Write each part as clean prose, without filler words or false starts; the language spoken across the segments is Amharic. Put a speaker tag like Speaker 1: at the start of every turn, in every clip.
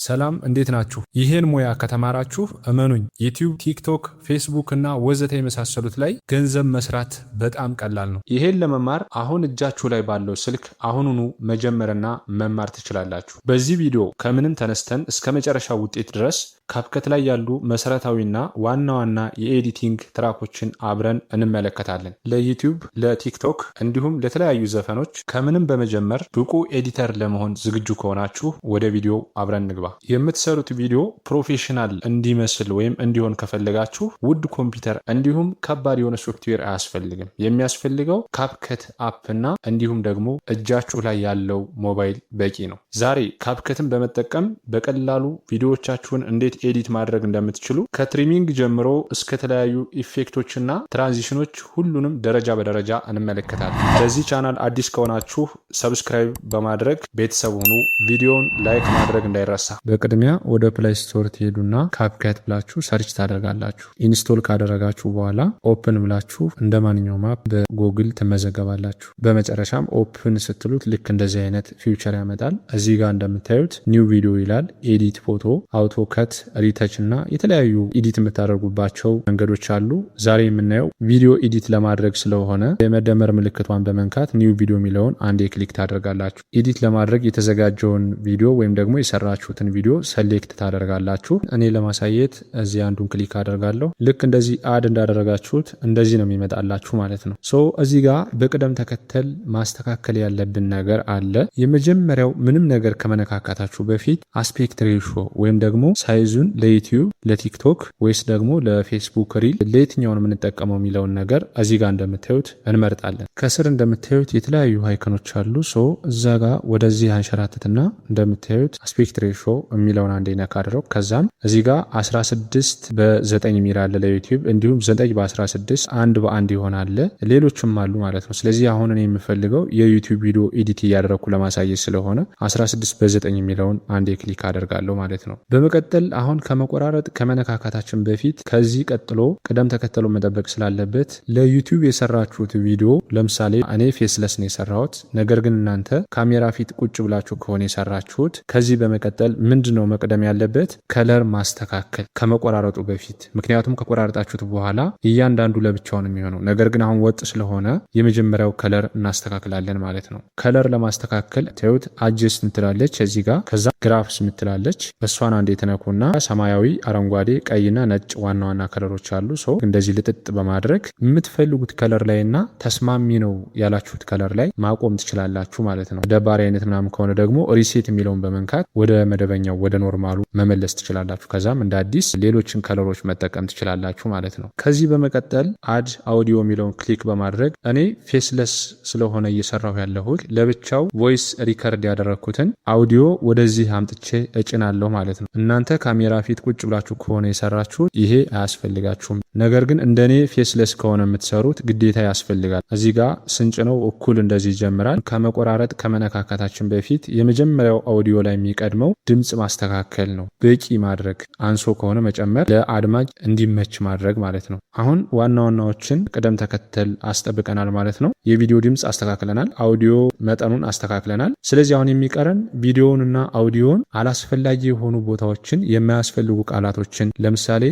Speaker 1: ሰላም፣ እንዴት ናችሁ? ይህን ሙያ ከተማራችሁ እመኑኝ ዩቲዩብ፣ ቲክቶክ፣ ፌስቡክ እና ወዘተ የመሳሰሉት ላይ ገንዘብ መስራት በጣም ቀላል ነው። ይሄን ለመማር አሁን እጃችሁ ላይ ባለው ስልክ አሁኑኑ መጀመርና መማር ትችላላችሁ። በዚህ ቪዲዮ ከምንም ተነስተን እስከ መጨረሻው ውጤት ድረስ CapCut ላይ ያሉ መሰረታዊና ዋና ዋና የ editing trick ኦችን አብረን እንመለከታለን። ለዩቲዩብ፣ ለቲክቶክ እንዲሁም ለተለያዩ ዘፈኖች ከምንም በመጀመር ብቁ editor ለመሆን ዝግጁ ከሆናችሁ ወደ ቪዲዮ አብረን እንግባ። የምትሰሩት ቪዲዮ professional እንዲመስል ወይም እንዲሆን ከፈለጋችሁ ውድ ኮምፒውተር እንዲሁም ከባድ የሆነ ሶፍትዌር አያስፈልግም። የሚያስፈልገው CapCut app እና እንዲሁም ደግሞ እጃችሁ ላይ ያለው ሞባይል በቂ ነው። ዛሬ CapCut ን በመጠቀም በቀላሉ ቪዲዮዎቻችሁን እንዴት edit ማድረግ እንደምትችሉ ከ trimming ጀምሮ እስከ ተለያዩ effect ኦችና transition ኦች ሁሉንም ደረጃ በደረጃ እንመለከታለን። ለዚህ ቻናል አዲስ ከሆናችሁ subscribe በማድረግ ቤተሰብ ሁኑ። ቪዲዮውን like ማድረግ እንዳይረሳ። በቅድሚያ ወደ Play Store ትሄዱና CapCut ብላችሁ search ታደርጋላችሁ። Install ካደረጋችሁ በኋላ open ብላችሁ እንደ ማንኛውም app በ Google ትመዘገባላችሁ። በመጨረሻም open ስትሉት ልክ እንደዚህ አይነት feature ያመጣል። እዚህ ጋር እንደምታዩት new video ይላል። Edit photo፣ auto cut፣ retouch እና የተለያዩ edit የምታደርጉባቸው መንገዶች አሉ። ዛሬ የምናየው ቪዲዮ edit ለማድረግ ስለሆነ የመደመር ምልክቷን በመንካት new video የሚለውን አንዴ click ታደርጋላችሁ። Edit ለማድረግ የተዘጋጀውን ቪዲዮ ወይም ደግሞ የሰራችሁትን ቪዲዮ select ታደርጋላችሁ። እኔ ለማሳየት እዚህ አንዱን click አደርጋለሁ። ልክ እንደዚህ add እንዳደረጋችሁት እንደዚህ ነው የሚመጣላችሁ ማለት ነው። So እዚህ ጋር በቅደም ተከተል ማስተካከል ያለብን ነገር አለ። የመጀመሪያው ምንም ነገር ከመነካካታችሁ በፊት aspect ratio ወይም ደግሞ size ኡን ለዩቲዩብ፣ ለቲክቶክ ወይስ ደግሞ ለፌስቡክ reel ለየትኛውን የምንጠቀመው የሚለውን ነገር እዚህ ጋር እንደምታዩት እንመርጣለን። ከስር እንደምታዩት የተለያዩ icon ኦች አሉ። So እዛ ጋር ወደዚህ አንሸራትትና እንደምታዩት aspect ratio የሚለውን አንዴ ነካ አድረው ከዛም እዚህ ጋር 16 በ9 የሚል አለ ለዩቲዩብ፣ እንዲሁም 9 በ16 1 በ1 ይሆናል፣ ሌሎችም አሉ ማለት ነው። ስለዚህ አሁን እኔ የምፈልገው የዩቲዩብ ቪዲዮ edit እያደረግኩ ለማሳየት ስለሆነ 16 በ9 የሚለውን አንዴ click አደርጋለሁ ማለት ነው። በመቀጠል አሁን ከመቆራረጥ ከመነካካታችን በፊት ከዚህ ቀጥሎ ቅደም ተከተሉ መጠበቅ ስላለበት ለዩቲዩብ የሰራችሁት ቪዲዮ፣ ለምሳሌ እኔ faceless ነው የሰራሁት። ነገር ግን እናንተ ካሜራ ፊት ቁጭ ብላችሁ ከሆነ የሰራችሁት ከዚህ በመቀጠል ምንድነው መቅደም ያለበት? Color ማስተካከል ከመቆራረጡ በፊት። ምክንያቱም ከቆራረጣችሁት በኋላ እያንዳንዱ ለብቻው ነው የሚሆነው። ነገር ግን አሁን ወጥ ስለሆነ የመጀመሪያው color እናስተካክላለን ማለት ነው። Color ለማስተካከል ታዩት adjust ምትላለች እዚህ ጋር፣ ከዛ graphs ምትላለች፣ እሷን አንዴ ትነኩና ሰማያዊ፣ አረንጓዴ፣ ቀይና ነጭ ዋና ዋና color ኦች አሉ። So እንደዚህ ልጥጥ በማድረግ የምትፈልጉት color ላይ እና ተስማሚ ነው ያላችሁት color ላይ ማቆም ትችላላችሁ ማለት ነው። ደባሪ አይነት ምናምን ከሆነ ደግሞ reset የሚለውን በመንካት ወደ መደበኛው ወደ normal ኡ መመለስ ትችላላችሁ። ከዛም እንደ አዲስ ሌሎችን color ኦች መጠቀም ትችላላችሁ ማለት ነው። ከዚህ በመቀጠል add audio የሚለውን click በማድረግ እኔ faceless ስለሆነ እየሰራሁ ያለሁት ለብቻው voice record ያደረግኩትን አውዲዮ ወደዚህ አምጥቼ እጭናለሁ ማለት ነው። እናንተ ካሜራ ፊት ቁጭ ብላችሁ ከሆነ የሰራችሁት ይሄ አያስፈልጋችሁም። ነገር ግን እንደኔ faceless ከሆነ የምትሰሩት ግዴታ ያስፈልጋል። እዚህ ጋር ስንጭነው እኩል እንደዚህ ይጀምራል። ከመቆራረጥ ከመነካካታችን በፊት የመጀመሪያው አውዲዮ ላይ የሚቀድመው ድምፅ ማስተካከል ነው። በቂ ማድረግ፣ አንሶ ከሆነ መጨመር፣ ለአድማጭ እንዲመች ማድረግ ማለት ነው። አሁን ዋና ዋናዎችን ቅደም ተከተል አስጠብቀናል ማለት ነው። የቪዲዮ ድምፅ አስተካክለናል። አውዲዮ መጠኑን አስተካክለናል። ስለዚህ አሁን የሚቀረን ቪዲዮውንና አውዲዮን አላስፈላጊ የሆኑ ቦታዎችን፣ የማያስፈልጉ ቃላቶችን፣ ለምሳሌ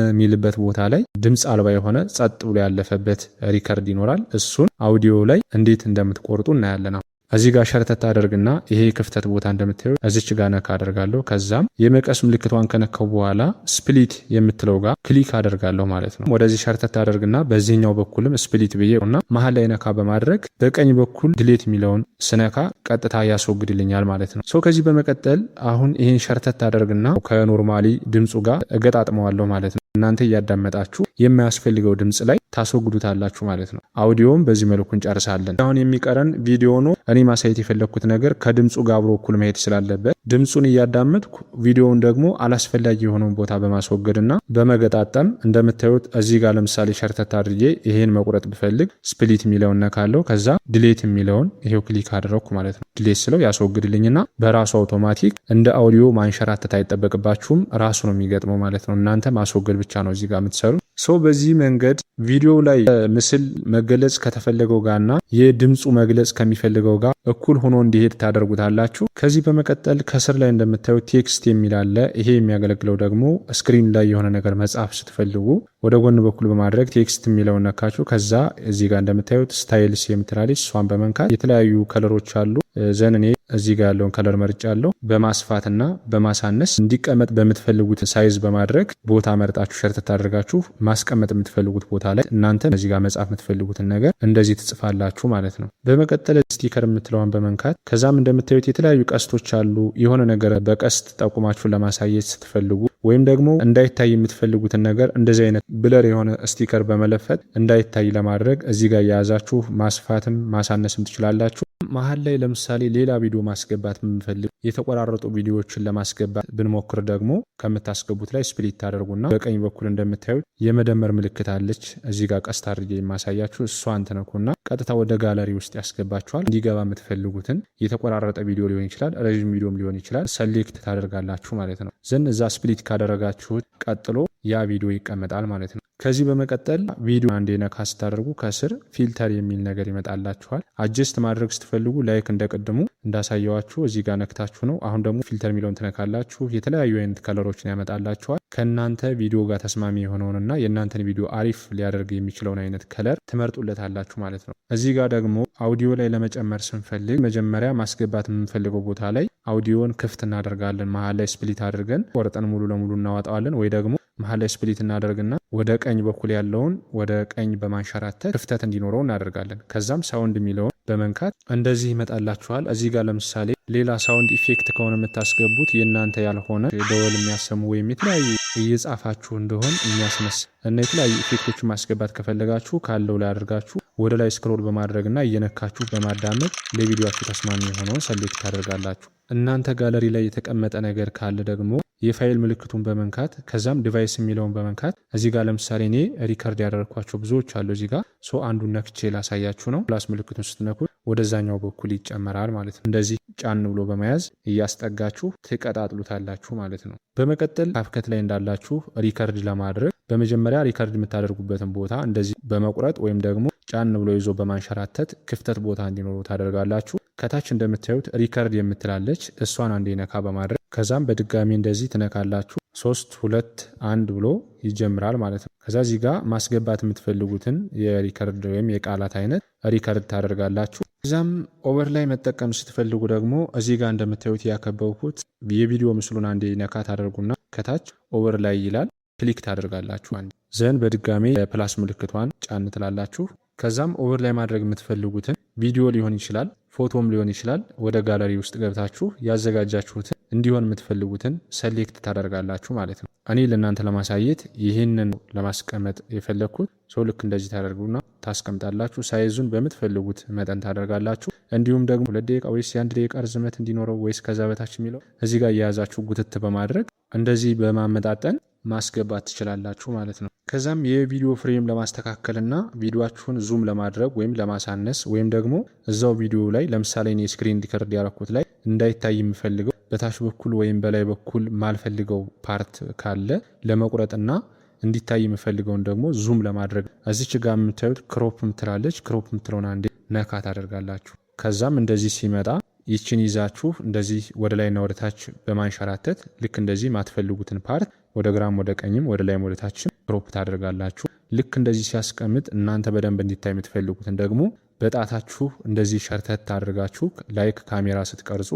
Speaker 1: የሚልበት ቦታ ላይ ድምፅ አልባ የሆነ ጸጥ ብሎ ያለፈበት record ይኖራል። እሱን አውዲዮ ላይ እንዴት እንደምትቆርጡ እናያለን። እዚህ ጋር ሸርተት አደርግና ይሄ ክፍተት ቦታ እንደምታዩ እዚች ጋር ነካ አደርጋለሁ። ከዛም የመቀስ ምልክቷን ከነካው በኋላ split የምትለው ጋር click አደርጋለሁ ማለት ነው። ወደዚህ ሸርተት አደርግና በዚህኛው በኩልም split ብዬ እና መሀል ላይ ነካ በማድረግ በቀኝ በኩል delete የሚለውን ስነካ ቀጥታ ያስወግድልኛል ማለት ነው። So ከዚህ በመቀጠል አሁን ይሄን ሸርተት አደርግና ከ normally ድምፁ ጋር እገጣጥመዋለሁ ማለት ነው። እናንተ እያዳመጣችሁ የማያስፈልገው ድምፅ ላይ ታስወግዱታላችሁ ማለት ነው። አውዲዮም በዚህ መልኩ እንጨርሳለን። አሁን የሚቀረን ቪዲዮ ነው። እኔ ማሳየት የፈለግኩት ነገር ከድምፁ ጋር አብሮ እኩል መሄድ ስላለበት ድምፁን እያዳመጥኩ ቪዲዮውን ደግሞ አላስፈላጊ የሆነውን ቦታ በማስወገድና በመገጣጠም እንደምታዩት እዚህ ጋር ለምሳሌ ሸርተት አድርጌ ይሄን መቁረጥ ብፈልግ split የሚለውን ነካለው። ከዛ delete የሚለውን ይሄው click አደረግኩ ማለት ነው። Delete ስለው ያስወግድልኝና በራሱ አውቶማቲክ እንደ አውዲዮ ማንሸራተት አይጠበቅባችሁም። ራሱ ነው የሚገጥመው ማለት ነው። እናንተ ማስወገድ ብቻ ነው እዚህ ጋር የምትሰሩ። So በዚህ መንገድ ቪዲዮ ላይ ምስል መገለጽ ከተፈለገው ጋርና የድምፁ መግለጽ ከሚፈልገው ጋር እኩል ሆኖ እንዲሄድ ታደርጉታላችሁ። ከዚህ በመቀጠል ከስር ላይ እንደምታዩት text የሚል አለ። ይሄ የሚያገለግለው ደግሞ screen ላይ የሆነ ነገር መጻፍ ስትፈልጉ ወደ ጎን በኩል በማድረግ text የሚለውን ነካችሁ። ከዛ እዚህ ጋር እንደምታዩት styles የምትላለች፣ እሷን በመንካት የተለያዩ color ኦች አሉ። Then እኔ እዚህ ጋር ያለውን color መርጫለሁ። በማስፋትና በማሳነስ እንዲቀመጥ በምትፈልጉት size በማድረግ ቦታ መርጣችሁ ሸርተት አድርጋችሁ ማስቀመጥ የምትፈልጉት ቦታ ላይ እናንተ እዚህ ጋር መጻፍ የምትፈልጉትን ነገር እንደዚህ ትጽፋላችሁ ማለት ነው። በመቀጠል sticker የምትለዋን በመንካት ከዛም እንደምታዩት የተለያዩ ቀስቶች አሉ። የሆነ ነገር በቀስት ጠቁማችሁን ለማሳየት ስትፈልጉ ወይም ደግሞ እንዳይታይ የምትፈልጉትን ነገር እንደዚህ አይነት blur የሆነ sticker በመለፈት እንዳይታይ ለማድረግ እዚህ ጋር የያዛችሁ ማስፋትም ማሳነስም ትችላላችሁ። መሀል ላይ ለምሳሌ ሌላ ቪዲዮ ማስገባት የምንፈልግ፣ የተቆራረጡ ቪዲዮዎችን ለማስገባት ብንሞክር ደግሞ ከምታስገቡት ላይ split ታደርጉና በቀኝ በኩል እንደምታዩት የመደመር ምልክት አለች። እዚህ ጋር ቀስት አድርጌ የማሳያችሁ እሷን ትነኩና ቀጥታ ወደ ጋለሪ ውስጥ ያስገባችኋል። እንዲገባ የምትፈልጉትን የተቆራረጠ ቪዲዮ ሊሆን ይችላል፣ ረዥም ቪዲዮም ሊሆን ይችላል። Select ታደርጋላችሁ ማለት ነው። Then እዛ split ካደረጋችሁት ቀጥሎ ያ ቪዲዮ ይቀመጣል ማለት ነው። ከዚህ በመቀጠል ቪዲዮ አንዴ ነካ ስታደርጉ ከስር filter የሚል ነገር ይመጣላችኋል። Adjust ማድረግ ስትፈልጉ like እንደቅድሙ እንዳሳየዋችሁ እዚህ ጋር ነክታችሁ ነው። አሁን ደግሞ filter የሚለውን ትነካላችሁ። የተለያዩ አይነት color ኦችን ያመጣላችኋል። ከእናንተ ቪዲዮ ጋር ተስማሚ የሆነውንና የእናንተን ቪዲዮ አሪፍ ሊያደርግ የሚችለውን አይነት color ትመርጡለታላችሁ ማለት ነው። እዚህ ጋር ደግሞ አውዲዮ ላይ ለመጨመር ስንፈልግ መጀመሪያ ማስገባት የምንፈልገው ቦታ ላይ አውዲዮን ክፍት እናደርጋለን። መሀል ላይ split አድርገን ቆርጠን ሙሉ ለሙሉ እናወጣዋለን ወይ ደግሞ መሀል ላይ split እናደርግና ወደ ቀኝ በኩል ያለውን ወደ ቀኝ በማንሸራተት ክፍተት እንዲኖረው እናደርጋለን። ከዛም sound የሚለውን በመንካት እንደዚህ ይመጣላችኋል። እዚህ ጋር ለምሳሌ ሌላ sound effect ከሆነ የምታስገቡት የእናንተ ያልሆነ ደወል የሚያሰሙ ወይም የተለያዩ እየጻፋችሁ እንደሆን የሚያስመስል እና የተለያዩ effect ኦችን ማስገባት ከፈለጋችሁ ካለው ላይ አድርጋችሁ ወደ ላይ scroll በማድረግና እየነካችሁ በማዳመጥ ለቪዲዮችሁ ተስማሚ የሆነውን select ታደርጋላችሁ። እናንተ ጋለሪ ላይ የተቀመጠ ነገር ካለ ደግሞ የፋይል ምልክቱን በመንካት ከዛም device የሚለውን በመንካት እዚህ ጋር ለምሳሌ እኔ record ያደረግኳቸው ብዙዎች አሉ። እዚህ ጋር so አንዱን ነክቼ ላሳያችሁ ነው። Plus ምልክቱን ስትነኩ ወደዛኛው በኩል ይጨመራል ማለት ነው። እንደዚህ ጫን ብሎ በመያዝ እያስጠጋችሁ ትቀጣጥሉታላችሁ ማለት ነው። በመቀጠል CapCut ላይ እንዳላችሁ record ለማድረግ በመጀመሪያ record የምታደርጉበትን ቦታ እንደዚህ በመቁረጥ ወይም ደግሞ ጫን ብሎ ይዞ በማንሸራተት ክፍተት ቦታ እንዲኖሩ ታደርጋላችሁ። ከታች እንደምታዩት record የምትላለች፣ እሷን አንዴ ነካ በማድረግ ከዛም በድጋሚ እንደዚህ ትነካላችሁ። ሶስት፣ ሁለት፣ አንድ ብሎ ይጀምራል ማለት ነው። ከዛ እዚህ ጋር ማስገባት የምትፈልጉትን የ record ወይም የቃላት አይነት record ታደርጋላችሁ። ከዛም overlay መጠቀም ስትፈልጉ ደግሞ እዚህ ጋር እንደምታዩት ያከበብኩት የቪዲዮ ምስሉን አንዴ ነካ ታደርጉና ከታች overlay ይላል፣ click ታደርጋላችሁ። አንድ then በድጋሜ plus ምልክቷን ጫን ትላላችሁ። ከዛም overlay ማድረግ የምትፈልጉትን ቪዲዮ ሊሆን ይችላል፣ ፎቶም ሊሆን ይችላል። ወደ ጋለሪ ውስጥ ገብታችሁ ያዘጋጃችሁትን እንዲሆን የምትፈልጉትን select ታደርጋላችሁ ማለት ነው። እኔ ለእናንተ ለማሳየት ይህንን ለማስቀመጥ የፈለግኩት so ልክ እንደዚህ ታደርጉና ታስቀምጣላችሁ። Size ኡን በምትፈልጉት መጠን ታደርጋላችሁ። እንዲሁም ደግሞ 2 ደቂቃ ወይስ የ1 ደቂቃ ርዝመት እንዲኖረው ወይስ ከዛ በታች የሚለው እዚህ ጋር እየያዛችሁ ጉትት በማድረግ እንደዚህ በማመጣጠን ማስገባት ትችላላችሁ ማለት ነው። ከዛም የቪዲዮ frame ለማስተካከልና ቪዲዮችሁን zoom ለማድረግ ወይም ለማሳነስ ወይም ደግሞ እዛው ቪዲዮ ላይ ለምሳሌ እኔ screen record ያረኩት ላይ እንዳይታይ የምፈልገው በታች በኩል ወይም በላይ በኩል ማልፈልገው part ካለ ለመቁረጥና እንዲታይ የምፈልገውን ደግሞ zoom ለማድረግ እዚች ጋር የምታዩት crop ምትላለች። Crop ምትለውን አንዴ ነካ ታደርጋላችሁ። ከዛም እንደዚህ ሲመጣ ይችን ይዛችሁ እንደዚህ ወደ ላይና ወደ ታች በማንሸራተት ልክ እንደዚህ ማትፈልጉትን part ወደ ግራም ወደ ቀኝም ወደ ላይም ወደ ታችም crop ታደርጋላችሁ። ልክ እንደዚህ ሲያስቀምጥ እናንተ በደንብ እንዲታይ የምትፈልጉትን ደግሞ በጣታችሁ እንደዚህ ሸርተት አድርጋችሁ like ካሜራ ስትቀርጹ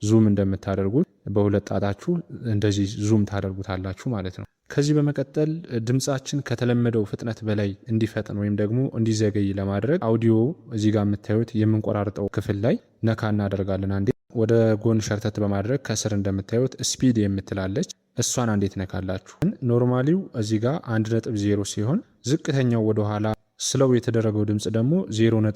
Speaker 1: zoom እንደምታደርጉት በሁለት ጣታችሁ እንደዚህ zoom ታደርጉታላችሁ ማለት ነው። ከዚህ በመቀጠል ድምፃችን ከተለመደው ፍጥነት በላይ እንዲፈጥን ወይም ደግሞ እንዲዘገይ ለማድረግ አውዲዮ እዚህ ጋር የምታዩት የምንቆራርጠው ክፍል ላይ ነካ እናደርጋለን። አንዴ ወደ ጎን ሸርተት በማድረግ ከስር እንደምታዩት speed የምትላለች፣ እሷን አንዴ ትነካላችሁ። Normally ው እዚህ ጋር 1.0 ሲሆን ዝቅተኛው ወደኋላ slow የተደረገው ድምፅ ደግሞ 0.1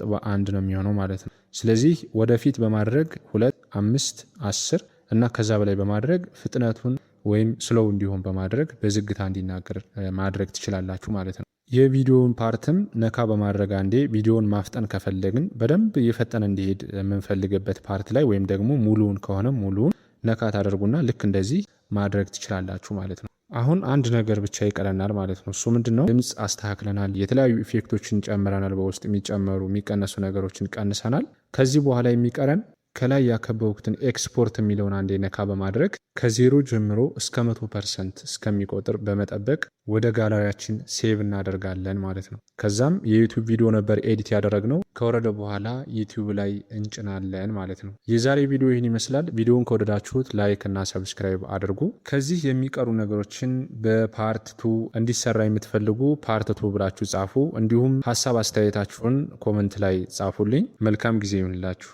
Speaker 1: ነው የሚሆነው ማለት ነው። ስለዚህ ወደፊት በማድረግ 2፣ 5፣ 10 እና ከዛ በላይ በማድረግ ፍጥነቱን ወይም slow እንዲሆን በማድረግ በዝግታ እንዲናገር ማድረግ ትችላላችሁ ማለት ነው። የቪዲዮውን part ም ነካ በማድረግ አንዴ ቪዲዮውን ማፍጠን ከፈለግን በደንብ እየፈጠነ እንዲሄድ የምንፈልግበት part ላይ ወይም ደግሞ ሙሉውን ከሆነ ሙሉውን ነካ ታደርጉና ልክ እንደዚህ ማድረግ ትችላላችሁ ማለት ነው። አሁን አንድ ነገር ብቻ ይቀረናል ማለት ነው። እሱ ምንድን ነው? ድምፅ አስተካክለናል፣ የተለያዩ effect ኦችን ጨምረናል፣ በውስጥ የሚጨመሩ የሚቀነሱ ነገሮችን ቀንሰናል። ከዚህ በኋላ የሚቀረን ከላይ ያከበብኩትን ኤክስፖርት የሚለውን አንዴ ነካ በማድረግ ከ0 ጀምሮ እስከ 100% እስከሚቆጥር በመጠበቅ ወደ gallery ያችን save እናደርጋለን ማለት ነው። ከዛም የ YouTube ቪዲዮ ነበር edit ያደረግነው፣ ከወረደ በኋላ YouTube ላይ እንጭናለን ማለት ነው። የዛሬ ቪዲዮ ይህን ይመስላል። ቪዲዮውን ከወደዳችሁት like እና subscribe አድርጉ። ከዚህ የሚቀሩ ነገሮችን በ part two እንዲሰራ የምትፈልጉ part two ብላችሁ ጻፉ። እንዲሁም ሀሳብ አስተያየታችሁን comment ላይ ጻፉልኝ። መልካም ጊዜ ይሁንላችሁ።